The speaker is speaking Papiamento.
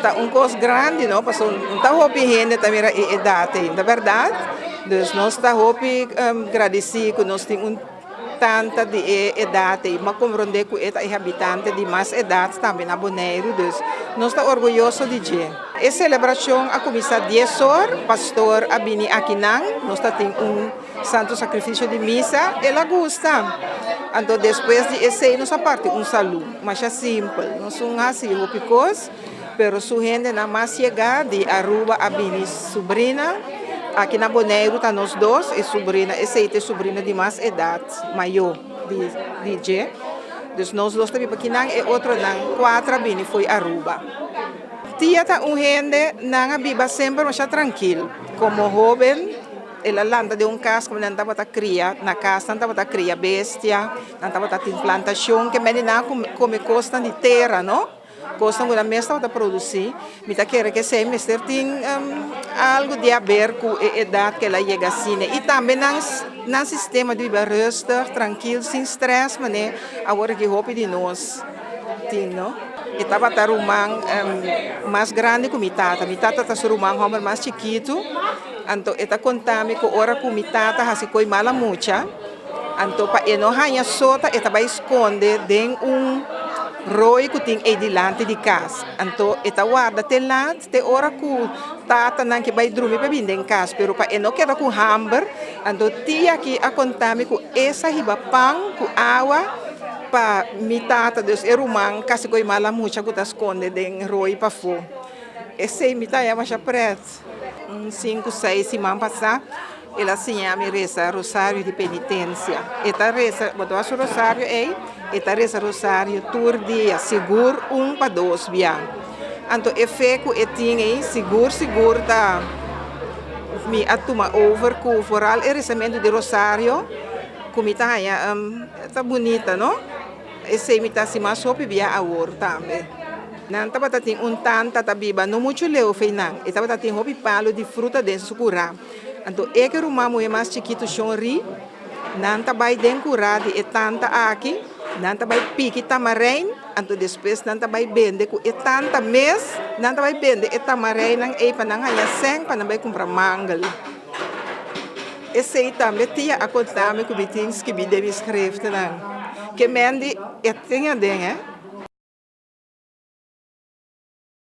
Ta un kos grandi no, pasobra no ta hopi hende ta mira e edat ei, ta bèrdat? Dus nos ta hopi gradisí ku nos tin un tanta di e edat ei. Mi a komprondé ku e ta e habitante di mas edat tambe na Boneiru, dus nos ta orguyoso di dje. E selebrashon a kuminsá dies or, pastor a bini akinan, nos ta tin un Santo Sakrifisio di misa, el a gusta. Anto despues di esei nos a parti un salú, masha simpel, nos un hasi hopi kos, pero su hendenan mas yegá di Aruba a bini subrina, aki na Boneiru ta nos dos, e subrina, esei ta e subrina di mas edat, mayó di di dje, dus nos dos ta biba akinan, e otronan kuater a bini fo'i Aruba. Tia ta un hende, nan a biba semper masha trankil, komo hóben. El a lanta den un kas ku nan tabata kria, na kas nan tabata kria bestia, nan tabata tin plantashon, ke mende nan a kome kosnan di tera no, kosnan ku nan mes tabata produsí. Mi ta kere ku esei mester tin algu di haber ku e edat ku el a yega asina. I tambe nan nan sistema di biba rustig, trankil, sin strès manera awor aki hopi di nos tin no. E tabata ruman mas grandi ku mi tata, mi tata ta su ruman hòmber mas chikitu. Anto e ta konta mi ku ora ku mi tata hasi koi mala mucha, anto pa e no haña sota e ta bai skonde den un roi ku tin ei dilanti di kas. Anto e ta warda te lat, te ora ku tatanan ke bai drumi pa bin den kas, pero pa e no keda ku hamber, anto tia aki a konta mi ku e sa hiba pan ku awa pa mi tata, dus e ruman kasi koi mala mucha ku ta skonde den roi pafó. Esei mi ta haña masha pret. Un sinku seis siman pasá el a siña mi resa rosario di penitensia. E ta resa, bo ta wak su rosario ei, e ta resa rosario tur dia, sigur un pa dos bia. Anto e fe ku e tin ei sigur sigur ta mi a tuma over ku foral e resamentu di rosario ku mi ta haña ta bunita no. Esei mi ta hasi mas hopi bia awor tambe. Nan tabata tin un tanta ta biba no muchu leu fei nan. E tabata tin hopi palu di fruta den su kurá. Anto e ku e ruman muhé mas chikitu Shon Ri, nan ta bai den kurá di e tanta aki, nan ta bai piki tamarein, anto despues nan ta bai bende ku e tanta mes, nan ta bai bende e tamareinnan ei pa nan haña sèn pa nan bai kumpra mangel. Esei tambe tia a konta mi ku mi tin skibí den mi skriftenan. Ke men di e tin aden, eh.